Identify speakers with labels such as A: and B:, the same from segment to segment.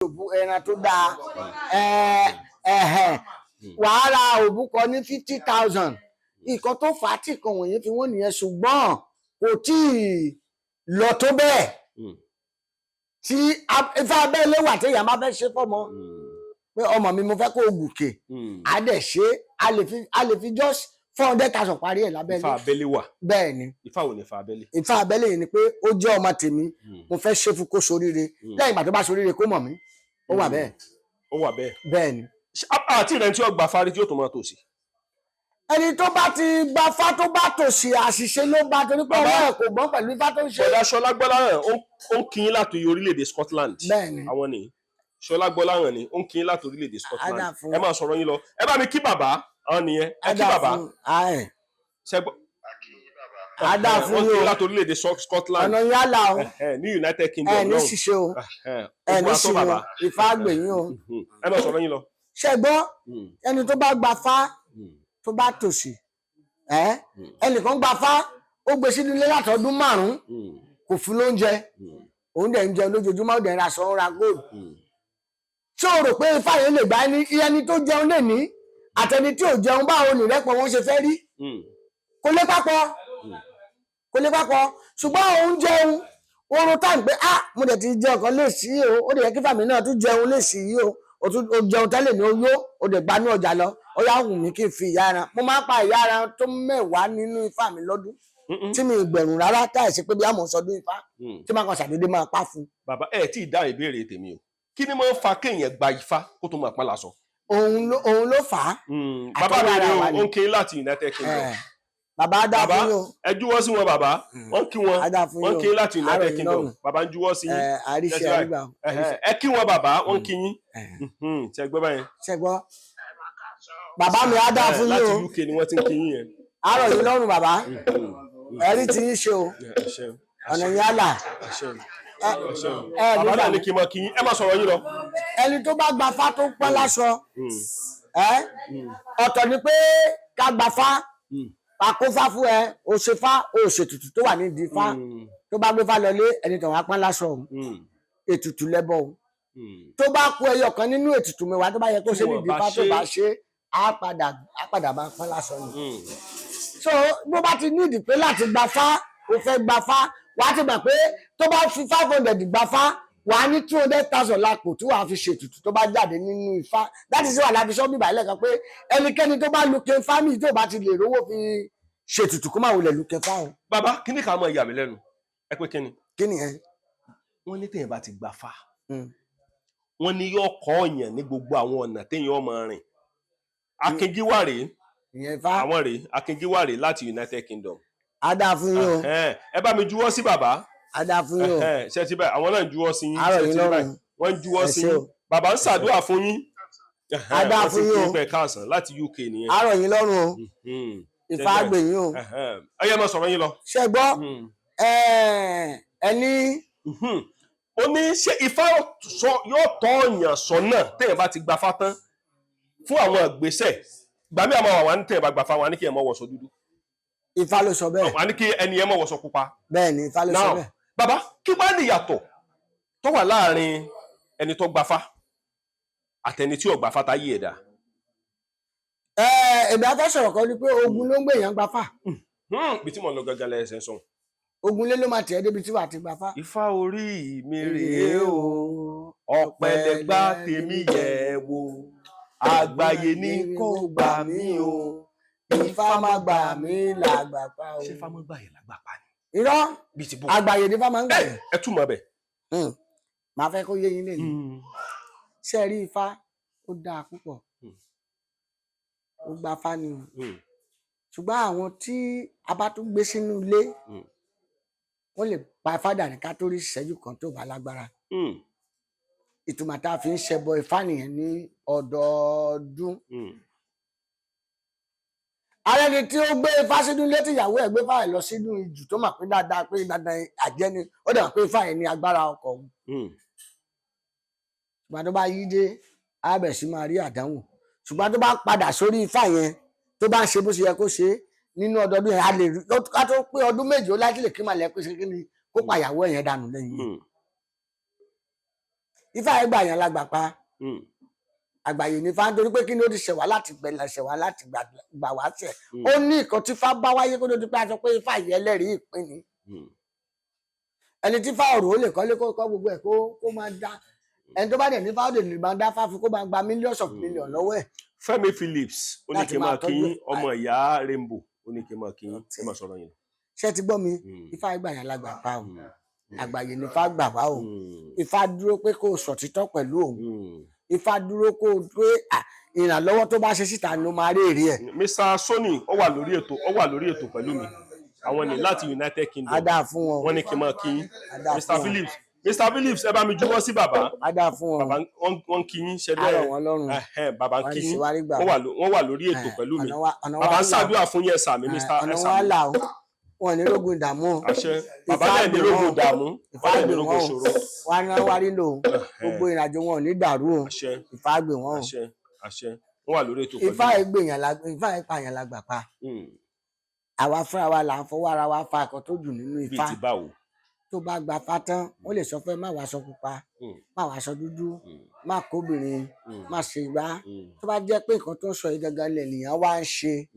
A: Ẹran tó dáa, ẹ̀hẹ̀, wàá ra òbúkọ ní 50,000. Nǹkan tó fà á tí nǹkan wọ̀nyí fi wọ́n nìyẹn, ṣùgbọ́n kò tí ì lọ tó bẹ́ẹ̀. Tí ifá abẹ́lé wà téèyàn bá fẹ́ ṣe fọ́mọ pé ọmọ mi, mo fẹ́ kó o gùnkè, á dẹ̀ ṣe é. A lè fi just 400,000 parí ẹ̀ lábẹ́lé.
B: Ifá abẹ́lé wà?
A: Bẹ́ẹ̀ ni.
B: Ifá wo ni ifá abẹ́lé?
A: Ifá abẹ́lé yìí ni pé ó jẹ́ ọmọ tèmi, mo fẹ́ ṣe fún kó soríire. Lẹ́yìn ìgbà tó bá soríire, kó mọ̀ mí. Ó wà bẹ́ẹ̀.
B: Ó wà bẹ́ẹ̀?
A: Bẹ́ẹ̀ ni.
B: Àti rẹ̀ tí ó gba fárí tí ó tó máa tòsí?
A: Ẹni tó bá ti gba fá tó bá tòṣì, àṣìṣe ló bá, torí pé
B: Bàbá.
A: ọwọ́ ẹ̀ kò gbọ́n pẹ̀lú ifá tó ń ṣe.
B: Bọ̀dá Ṣọlá Gbọ́láhàn ó ń kí yín láti orílẹ̀-èdè Scotland.
A: Bẹ́ẹ̀ ni.
B: Àwọn ni Ṣọlá Gbọ́láhàn ni ó ń kí yín láti orílẹ̀-èdè Scotland.
A: Á dà fún.
B: Ẹ máa sọ̀rọ̀ yín lọ. Ẹ bá mi kí bàbá, àwọn nìyẹn. Ẹ kí
A: Á dà
B: bàbá.
A: fún ẹ.
B: Ṣẹgbọ́?
A: Á dà fún
B: Wọ́n
A: yín
B: kí yín
A: o.
B: láti orílẹ̀-èdè Scotland.
A: Ọ̀nà yín á là o.
B: Ní United Kingdom
A: Ẹ ní
B: lọ́hùn.
A: ṣìṣe o. Ẹ
B: Ogun
A: ní
B: atọ́
A: ṣìṣe o.
B: bàbá.
A: Ifá gbè yín o.
B: Ẹ máa sọ̀rọ̀ yín lọ.
A: Ṣe gbọ́, ẹni tó bá gba fá tó bá tòṣì ẹ, ẹnìkan gba fá, ó gbé sínú ilé láti ọdún 5, kò fún lóúnjẹ, òun dẹ̀ ń jẹun lójoojúmọ́, ó dẹ̀ ń ra aṣọ, ń ra gold. Ṣé o rò pé ifá yẹn lè gbà? Ẹni tó jẹun lè ní àtẹni tí ò jẹun, báwo ni ìrẹ́pọ̀ wọn ṣe fẹ́ rí? Kò lè papọ̀, kò lè papọ̀. Ṣùgbọ́n òun jẹun oorun tá n pé, ah, mo dẹ̀ ti jẹ ọ̀kan lè sí o, ó dẹ̀ yẹ kí fàmí náà tún jẹun lè sí yìí o. O tún o jẹun tẹ́lẹ̀ ní oyó, o dẹ̀ gbanú ọjà lọ. Ó yá, wù mí kí n fi ìyá ẹran. Mo máa ń pa ìyá ẹran tó 10 nínú ifá mi lọ́dún, tí mi ì gbẹ̀rùn rárá, táì sí pé bí àmọ́ sọdún ifá tí máa kàn ṣàdédé máa pa fún.
B: Bàbá, ẹ tí ì dá ìbéèrè tèmi o. Kí ni máa ń fa kéèyàn gba ifá kó tó máa pọ́n lásọ?
A: Òun ló fà á.
B: Bàbá mi
A: Àtọwọ́
B: rèé
A: ara
B: o.
A: wa ni.
B: Ó ń kí yín láti United Kingdom.
A: Bàbá, á dá
B: Bàbá,
A: fún yín o.
B: ẹ júwọ́ sí wọn, bàbá. Wọ́n kí wọn.
A: Á dá fún
B: Wọ́n
A: yín
B: kí
A: o.
B: yín láti
A: Àárọ̀
B: United
A: yín
B: Kingdom.
A: lọ́rùn.
B: Bàbá ń júwọ́ sí yín.
A: Àríṣe
B: Ṣé ti báyìí?
A: àrígbà o.
B: Ẹ kí wọn, bàbá, wọ́n kí yín. Ṣé gbọ́ báyẹn?
A: Ṣe gbọ́, bàbá mi, á dá fún yín
B: Láti
A: o.
B: UK ni wọ́n ti ń kí yín yẹn.
A: Àárọ̀ yín lọ́rùn, bàbá. Ẹ̀rí tí yín ṣe o.
B: Ẹ ṣeun.
A: Ọ̀nà yín á là.
B: Ẹ ṣeun, ẹ ṣeun.
A: Ẹ
B: Bàbá
A: nígbà
B: náà ní kí n máa kí yín. Ẹ má sọ̀rọ̀ yín lọ.
A: Ẹni tó bá gba fá tó pọ́n láṣọ, ẹ ọ̀tọ̀ ni pé ká gba fá, àkófá fún ẹ, o ṣe fá, o ṣètùtù tó wà nídìí fá. Tó bá gbé fá lọlé, ẹni tó wá pọ́n láṣọ òun, ètùtù lẹ́bọ̀ òun. Tó bá kú ẹyọ kan nínú ètùtù 10 tó bá yẹ kó ṣe
B: Tí wọ́n
A: nídìí
B: bá
A: fá tó
B: ṣe.
A: bá ṣe, á padà máa pọ́n láṣọ ni. So bó bá ti nídìí pé láti gba fá, o fẹ́ gba fá, wàá ti gbà pé tó bá fi 500 gba fá, wàá ní 200,000 lápò tí wàá fi ṣètùtù tó bá jáde nínú ifá. Láti ṣe wà láfi sọ bíbá ilẹ̀ kan pé ẹnikẹ́ni tó bá lu kẹfà míì, tó bá ti lè rówó fi ṣètùtù, kó má wulẹ̀ lu kẹfà o.
B: Bàbá, kí ni ká máa yà mí lẹ́nu? Ẹ pé kí ni?
A: Kí nìyẹn?
B: Wọ́n ní téèyàn bá ti gbà fá, wọ́n ní yóò kọ́ ọ̀yàn ní gbogbo àwọn ọ̀nà téèyàn máa rìn. Akínjíwá rèé.
A: Ìyẹn ifá.
B: Àwọn rèé, Akínjíwá rèé láti United Kingdom.
A: Á dáa fún yín o.
B: Ẹ bá mi juwọ́ sí bàbá.
A: Á dáa fún yín o.
B: Ṣé ti báyìí? Àwọn náà ń juwọ́ sí yín.
A: Àárọ̀
B: Ṣé
A: yín
B: ti rí báyìí?
A: lọ́rùn.
B: Wọ́n ń juwọ́
A: Ẹ
B: sí
A: ṣé
B: yín.
A: o.
B: Bàbá ń ṣàdúrà fún yín.
A: Á dáa
B: Wọ́n ti
A: fún yín
B: kí
A: o.
B: yín pé káàsán láti UK nìyẹn.
A: Àárọ̀ yín lọ́rùn o. Ifá
B: Ṣé
A: gbè yín o.
B: Ẹ yẹ máa sọ̀rọ̀ yín lọ.
A: Ṣé gbọ́? Ẹni
B: Ó ní ṣé ifá yóò tọ́ ọ̀yàn sọ́nà téèyàn bá ti gbafá tán fún àwọn ìgbésẹ̀ gbàmí àmọ́ àwọn ní téèyàn bá gbafá wọn á ní kí ẹ má wọṣọ dúdú.
A: Ifá ló sọ bẹ́ẹ̀.
B: Wọn á ní kí ẹni ẹ má wọṣọ pupa.
A: Bẹ́ẹ̀ ni, ifá ló sọ
B: Now,
A: bẹ́ẹ̀.
B: bàbá, kí wàá ní ìyàtọ̀ tó wà láàrin ẹni tó gbafá àtẹni tí ò gbafá táyé ẹ̀dá?
A: Èmi á fẹ́ sọ̀rọ̀ kan ni pé ogun ló ń gbé èèyàn gbafá.
B: Bí tí mò ń lọ gangan lẹ́sẹ̀ ń sọ.
A: Ogun lé ló máa tẹ̀ ẹ́ débi tí wàá ti gbafá.
B: Ifá orí mi rèé o, ọ̀pẹ̀lẹ̀gbá tèmi yẹ̀ wò, àgbáyé ní kò gbà mí o.
A: Ifá má gbà mí làgbà pa o.
B: Ṣé ifá mọ́ gbà yẹn lágbà pa ni?
A: Irọ́.
B: Bíi ti bò.
A: Àgbáyé ní ifá máa ń gbà yẹn.
B: Ẹ túmọ̀ bẹ̀.
A: Màá fẹ́ kó yé yín lẹ́nu. Ṣé ẹ rí ifá, ó dáa púpọ̀. Ó gba fá ni o. Ṣùgbọ́n àwọn tí a bá tún gbé sínú ilé, wọ́n lè pa ifá dà ní ká tó rí ìṣẹ́jú kan tó bá lágbára. Ìtumọ̀ tá a fi ń ṣẹbọ ifá nìyẹn ní ọdọọdún. Ààrẹ ni tí ó gbé ifá sínú ilé, tí ìyàwó ẹ̀ gbé ifá ẹ̀ lọ sínú ìjù, tó mà pé dáadáa pé dandan àjẹ́ ni, ó dẹ̀ mọ̀ pé ifá yẹn ní agbára ọkọ̀ òun. Ṣùgbọ́n tó bá yí dé, á bẹ̀ sí máa rí àdánwò. Ṣùgbọ́n tó bá padà sórí ifá yẹn, tó bá ń ṣe bó ṣe yẹ kó ṣe é nínú ọdọọdún yẹn, a lè rí ká tó pé ọdún 7, ó láti lè kí màlẹ́ pé ṣe kí ni kó pàyàwó ẹ̀ yẹn dànù lẹ́yìn. Ifá yẹn gbà yẹn lágbà pa. Àgbàyè ní Ifá, nítorí pé kí ni, ó ti ṣẹ̀wá láti gbẹ̀lẹ̀, ṣẹ̀wá láti gbà wá ṣẹ̀. Ó ní nǹkan tí Ifá bá wáyé kó tó di pé a sọ pé Ifá yìí ẹlẹ́rìí ìpín ni. Ẹni tí Ifá ọ̀rọ̀ ó lè kọ́lé, kó kọ́ gbogbo ẹ̀, kó máa dá. Ẹni tó bá dẹ̀ ní Ifá, ó lè máa dá fáfún, kó máa gba millions of millions lọ́wọ́ ẹ̀.
B: Fẹ́mi Phillips ó ní
A: Láti
B: kí n
A: máa
B: máa kí
A: tọ́jú
B: yín.
A: ẹ̀.
B: Ọmọ ìyá Rainbow ó ní kí n máa kí yín. Ẹ máa sọ̀rọ̀ yín.
A: Ṣé ti gbọ́ mi? Ifá yìí gbà yẹn lágbà pa o. Àgbàyè ní Ifá gbà wá o. Ifá dúró pé kó o sọ̀títọ́ pẹ̀lú òun. Ifá dúró kó o pé ìrànlọ́wọ́ tó bá ṣe síta ni ó máa rí èrè ẹ̀.
B: Mr. Sony ó wà lórí ètò, ó wà lórí ètò pẹ̀lú mi. Àwọn ní láti United
A: Á
B: Kingdom.
A: dáa fún wọn.
B: Wọ́n ní kí n máa kí yín.
A: Á dáa
B: Mr.
A: fún wọn.
B: Phillips, Mr. Phillips, ẹ bá mi juwọ́ sí bàbá.
A: Á dáa fún wọn.
B: Bàbá, wọ́n kí yín
A: Á
B: ṣẹlẹ̀.
A: rọ̀ wọ́n lọ́rùn.
B: Bàbá ń
A: Wọ́n
B: kí
A: ní
B: yín.
A: ṣèwárí gbà.
B: Wọ́n wà lórí ètò pẹ̀lú mi.
A: Ọ̀nà
B: Bàbá
A: wa
B: ń
A: là.
B: ṣàdúrà fún yín. Ẹ sàmì, Mr.
A: Ọ̀nà
B: Ẹ
A: wa
B: sàmì.
A: là o, wọn ò ní rógun ìdààmú o.
B: Àṣẹ. Bàbá
A: Ifá
B: náà ní
A: gbè
B: rógun
A: wọ́n.
B: ìdààmú,
A: Ifá
B: wọ́n dẹ̀ ní
A: gbè
B: rógun
A: wọ́n o.
B: ìṣòro.
A: Wọn á ná wárí lò ó, gbogbo ìrìnàjò wọn ò ní dàrú o.
B: Àṣẹ.
A: Ifá gbè wọ́n o.
B: Àṣẹ, àṣẹ. Wọ́n wà lórí ètò pẹ̀lú
A: Ifá
B: mi.
A: ìgbèyàn la, Ifá ìpààyàn la gbà pa. Àwa fúnra wa là ń fọwọ́ ara wa fa ẹ̀kọ́ tó jù nínú
B: Bíi
A: Ifá.
B: ti báwo?
A: Tó bá gba Ifá tán, wọ́n lè sọ fún ẹ, má wàá aṣọ pupa, má wàá aṣọ dúdú, má kóbìnrin, má ṣe igbá. Tó bá jẹ́ pé nǹkan tó ń sọ yìí gangan lènìyàn wá ń ṣe.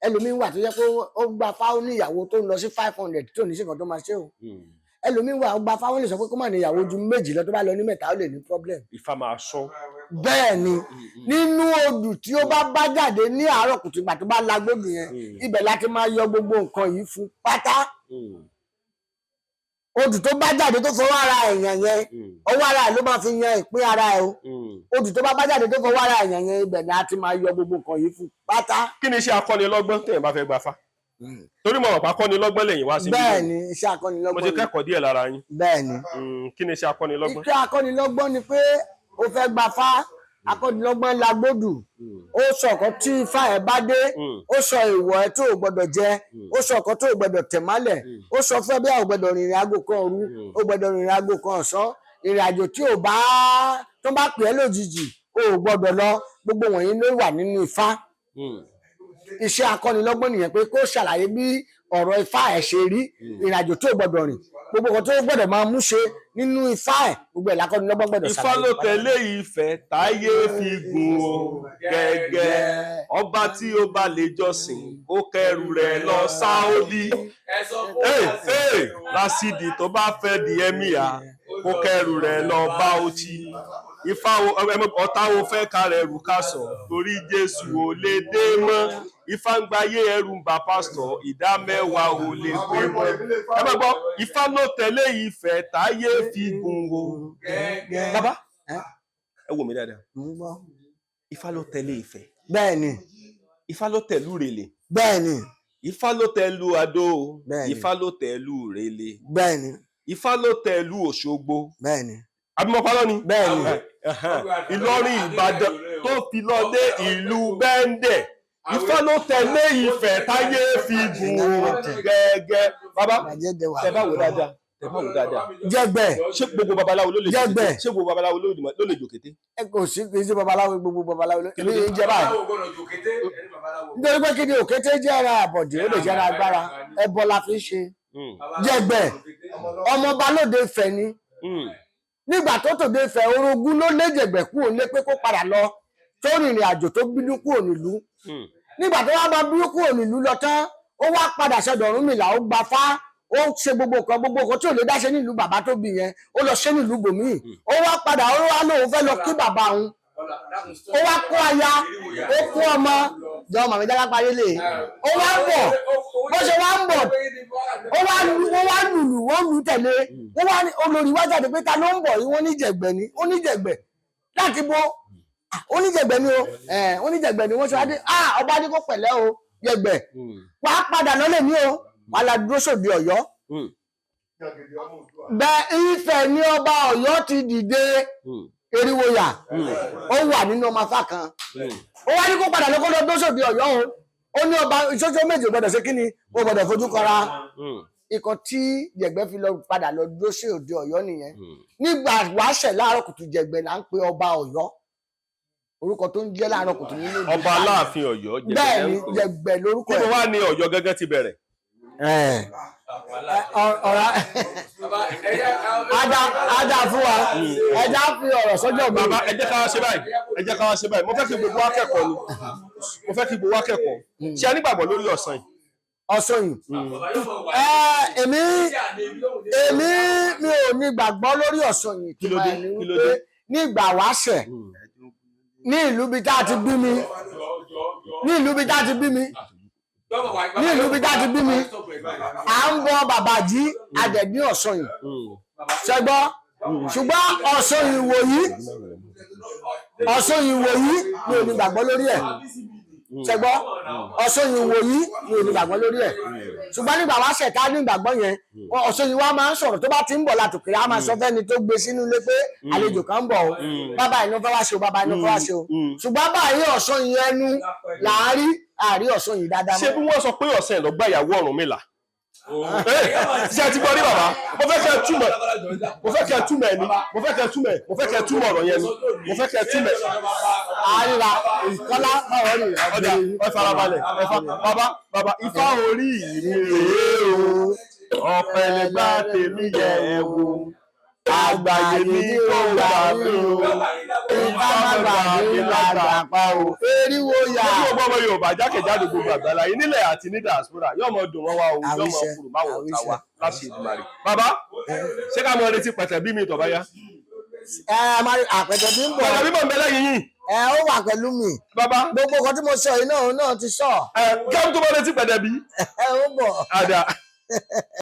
A: Ẹlòmíín wà tó jẹ́ pé ó gba Ifá, ó ní ìyàwó tó ń lọ sí 500 tó ní sí nǹkan tó máa ṣe o. Ẹlòmíín wà, ó gba Ifá, ó lè sọ pé kó má ní ìyàwó ju méjì lọ, tó bá lọ ní mẹ́ta, ó lè ní problem.
B: Ifá máa sọ.
A: Bẹ́ẹ̀ ni, nínú odù tí ó bá bá jáde ní àárọ̀ kùtù, ìgbà tó bá lagbódù yẹn, ibẹ̀ láti máa yọ gbogbo nǹkan yìí fún pátá. Odù tó bá jáde tó fọwọ́ ara èèyàn yẹn, ọwọ́ ara ẹ̀ ló máa fi yan ìpín ara ẹ̀ o. Odù tó bá bá jáde tó fọwọ́ ara èèyàn yẹn, ibẹ̀ ni a ti máa yọ gbogbo nǹkan yìí fún pátá.
B: Kí ni iṣẹ́ akọ́nilọ́gbọ́n téèyàn bá fẹ́ gba Ifá? Torí mo mọ̀ pé akọ́nilọ́gbọ́n lẹ́yìn wá sí
A: Bẹ́ẹ̀ ni, iṣẹ́ akọ́nilọ́gbọ́n
B: Mo ti
A: ni.
B: kẹ́kọ̀ọ́ díẹ̀ lára yín.
A: Bẹ́ẹ̀ ni.
B: Kí ni iṣẹ́ akọ́nilọ́gbọ́n?
A: Iṣẹ́ akọ́nilọ́gbọ́n ni pé o fẹ́ gba Ifá, akọ́nilọ́gbọ́n lagbódù, ó sọ ọ̀kan tí Ifá ẹ̀ bá dé, ó sọ ìwọ̀ ẹ̀ tó o gbọ́dọ̀ jẹ, ó sọ ọ̀kan tó o gbọ́dọ̀ tẹ̀ mọ́lẹ̀, ó sọ fún ẹ bí a ò gbọ́dọ̀ rìnrìn aago kan òru, ó gbọ́dọ̀ rìnrìn aago kan ọ̀sán, ìrìn àjò tí ò bá tó bá pè é lójijì, o ò gbọ́dọ̀ lọ. Gbogbo wọ̀nyí ló wà nínú Ifá. Iṣẹ́ akọ́nilọ́gbọ́n nìyẹn, pé kó ṣàlàyé bí ọ̀rọ̀ Ifá ẹ̀ ṣe rí, ìrìn àjò tó o gbọ́dọ̀ rìn, gbogbo nǹkan tó o gbọ́dọ̀ máa mú ṣe nínú Ifá ẹ̀, gbogbo ẹ̀ lákọ́nilọ́gbọ́n gbọ́dọ̀
B: Ifá
A: ṣàlàyé.
B: ló tẹ̀lé Ifẹ̀ táyé fi gùn ó gẹ́gẹ́. Ọba tí ó bá lè jọ́sìn, kó kẹrù rẹ̀ lọ Sáódì. Ee ee, Rásídì tó bá fẹ́ di emir, kó kẹrù rẹ̀ lọ Bauchi. Ifá ọ̀tá wo fẹ́ kárẹ̀ rù ká sọ, torí Jésù ò lè dé mọ́. Ifá ń gbayé, ẹrù ń bà pásítọ̀, ìdá mẹ́wàá ò lè pé mọ́. Ẹ máa gbọ́, Ifá ló tẹ̀lé Ifẹ̀ táyé fi gùn o. Bàbá, ẹ wò mí dáadáa.
A: Mo ń gbọ́.
B: Ifá ló tẹ̀lé Ifẹ̀.
A: Bẹ́ẹ̀ ni.
B: Ifá ló tẹ̀lú Ìrèlè.
A: Bẹ́ẹ̀ ni.
B: Ifá ló tẹ̀lú Adó.
A: Bẹ́ẹ̀ ni.
B: Ifá ló tẹ̀lú Ìrèlè.
A: Bẹ́ẹ̀ ni.
B: Ifá ló tẹ̀lú Òṣogbo.
A: Bẹ́ẹ̀ ni.
B: Àbí mo parọ́ ni?
A: Bẹ́ẹ̀ ni.
B: Ìlọrin, Ìbàdàn, tó fi lọ dé ìlú Bẹ́ńdẹ̀. Ifá ló tẹ̀lé Ifẹ̀ táyé fi gùn gẹ́gẹ́. Bàbá, tẹ bá wò dáadáa, tẹ bá wò dáadáa,
A: Jẹgbẹ.
B: ṣé gbogbo babaláwo ló lè
A: Jẹ́gbẹ́.
B: jòkété? Ṣé gbogbo babaláwo ló lè jòkété?
A: Ẹ kò sí, kì í ṣe babaláwo, gbogbo babaláwo ló
B: Kí ló dé?
A: ní jẹ báyìí, nítorí pé kí ni, òkété jẹ́ ara àbọ̀dé, ó lè jẹ́ ara agbára, ẹbọ la fi ń ṣe. Jẹgbẹ, ọmọ balóde Ifẹ̀ ni. Nígbà tó tòde Ifẹ̀, orogún ló lé Jẹ̀gbẹ́ kúrò nílé pé kó padà lọ, tó rìnrìn àjò, tó bínú kúrò nílùú. Nígbà tó wá bá bínú kúrò nílùú lọ tán, ó wá padà sọ́dọ̀ Ọ̀rúnmìlà, ó gba fá, ó ṣe gbogbo nǹkan, gbogbo nǹkan tí ò lè dá ṣe nílùú bàbá tó bí yẹn, ó lọ ṣe nílùú bòmíì. Ó wá padà, ó wá lóun fẹ́ lọ kí bàbá òun, ó wá kó aya, ó kó ọmọ jọ màmí jágá parí lè. Ó wá ń bọ̀, bó ṣe wá ń bọ̀, ó wá lùlù, wọ́n lù tẹ̀lé. Wọ́n wá ní olórí wá jáde pé ta ló ń bọ̀ yìí? Wọ́n ní Jẹ̀gbẹ́ ni. Ó ní Jẹ̀gbẹ́ láti bo? Ó ní Jẹ̀gbẹ́ ni o. Ó ní Jẹ̀gbẹ́ ni. Wọ́n ṣe wá dé, ọba ní kó pẹ̀lẹ́ o Jẹ̀gbẹ́, wàá padà lọ́lẹ̀ ní o, wàá la dúró sóde Ọ̀yọ́. Bẹ́ẹ̀ Ifẹ̀ ní ọba Ọ̀yọ́ ti dìde, eriwoyà ó wà nínú ọmọ afá kan. Ó wá ní kó padà lọ́kọ́ lọ dúró sóde Ọ̀yọ́ o. Ó ní ọba ìṣojú méje gbọ́dọ̀ ṣe kíni, ó gbọ́dọ̀ fojú kọra. Ikọ̀ tí Jẹ̀gbẹ́ fi lọ padà lọ dúró sí òde Ọ̀yọ́ nìyẹn. Nígbà wáṣẹ̀ láàárọ̀ kùtù, Jẹ̀gbẹ́ là ń pe ọba Ọ̀yọ́, orúkọ tó ń jẹ́ láàárọ̀ kùtù nínú ìlú.
B: Ọba Aláàfin Ọ̀yọ́ Jẹ̀gbẹ́.
A: Bẹ́ẹ̀ ni, Jẹ̀gbẹ́ lórúkọ
B: Níbo
A: ẹ̀.
B: wá ní Ọ̀yọ́ gẹ́gẹ́ ti bẹ̀rẹ̀?
A: Ẹ̀. Ọ̀rá ada fún wa, ẹja fi ọ̀rọ̀ sọ́jọ́ mi.
B: Bàbá, ẹ jẹ́ ká wá ṣe báyìí, ẹ jẹ́ ká wá ṣe báyìí. Mo fẹ́ kí gbogbo wa kẹ́kọ̀ọ́ ni, mo fẹ́ kí gbogbo wa kẹ́kọ̀ọ́. Ṣé a nígbàgbọ́ lórí ọ̀sán yìí?
A: Ọ̀sán yìí, ẹ èmi mi ò ní gbàgbọ́ lórí ọ̀sán yìí.
B: Kí ló dé?
A: Ìtumọ̀ ẹ̀ ni
B: Kí ló
A: wípé
B: dé?
A: ní ìgbà wáṣẹ̀, ní ìlú bíi tá a ti bí mi, ní ìlú bíi tá a ti bí mi, ní ìlú bíi tá a ti bí mi, à ń bọ bàbá jí adẹ̀dí ọ̀sán yìí, ṣẹgbọ́. Ṣùgbọ́n ọ̀sán yìí wò yìí, ọ̀sán yìí wò yìí, mi ò ní gbàgbọ́ lórí ẹ̀, ṣẹgbọ́. Ọ̀sán yìí wò yìí, mi ò ní gbàgbọ́ lórí ẹ̀. Ṣùgbọ́n nígbà wá ṣẹ̀ta ní ìgbàgbọ́ yẹn, ọ̀sán yìí wá máa ń sọ̀rọ̀ tó bá ti ń bọ̀ látòkèrè, á máa sọ fẹ́ni tó gbé sínú ilé pé àlejò kan ń bọ̀ o, bàbá inú fẹ́ wá ṣe o, bàbá inú fẹ́ wá ṣe o. Ṣùgbọ́n báyìí ọ̀sán yìí ẹnu làárí àrí ọ̀sán yìí dáadáa
B: Ṣé
A: mọ́.
B: bí wọ́n sọ pé ọ̀sán ẹ̀ lọ gbá ìyàwó Ọ̀rúnmìlà? Ṣé ẹ ti gbọ́ rí, bàbá? Mo fẹ́ kẹ́ ẹ túmọ̀, mo fẹ́ kẹ́ ẹ túmọ̀ ẹ̀ ni, mo fẹ́ kẹ́ ẹ túmọ̀ ẹ̀, mo fẹ́ kẹ́ ẹ túmọ̀ ọ̀rọ̀ yẹn ni, mo fẹ́ kẹ́ ẹ túmọ̀ ẹ̀.
A: Àríra ìkọlá báwo ni
B: Ọjà, ẹ farabalẹ̀, ẹ fa bàbá, bàbá, ifá orí mi rèé o, ọ̀pẹ̀lẹ̀gbà tèmi yẹ ẹ wò, àgbàyè mi kò gbà mí o,
A: Ifá má gbà mí lágbà pa o, eriwo yà.
B: Mo kí gbogbo ọmọ Yorùbá jákèjádò gbogbo àgbàlá yìí, nílẹ̀ àti ní diaspora. Yóò mọ dùn wọ́n wá o, yóò mọ
A: Àwíṣẹ,
B: kúrò máwọn ọ̀tá wa
A: àwíṣẹ.
B: láti Èdùmàrè. Bàbá, ṣé ká mọ retí pẹ̀tẹ̀ bí mi tọ̀ bá yá?
A: Ẹ máa àpẹtẹ bí ń bọ̀.
B: Pẹ̀tẹ̀ bí mò ń bẹ lẹ́yìn yìí.
A: Ẹ ó wà pẹ̀lú mi.
B: Bàbá.
A: Gbogbo nǹkan tí mo sọ yìí náà, òun náà ti sọ.
B: Ẹ kí á tó mọ retí pẹ̀tẹ̀ bí.
A: Ẹ ó bọ̀.
B: Àdá.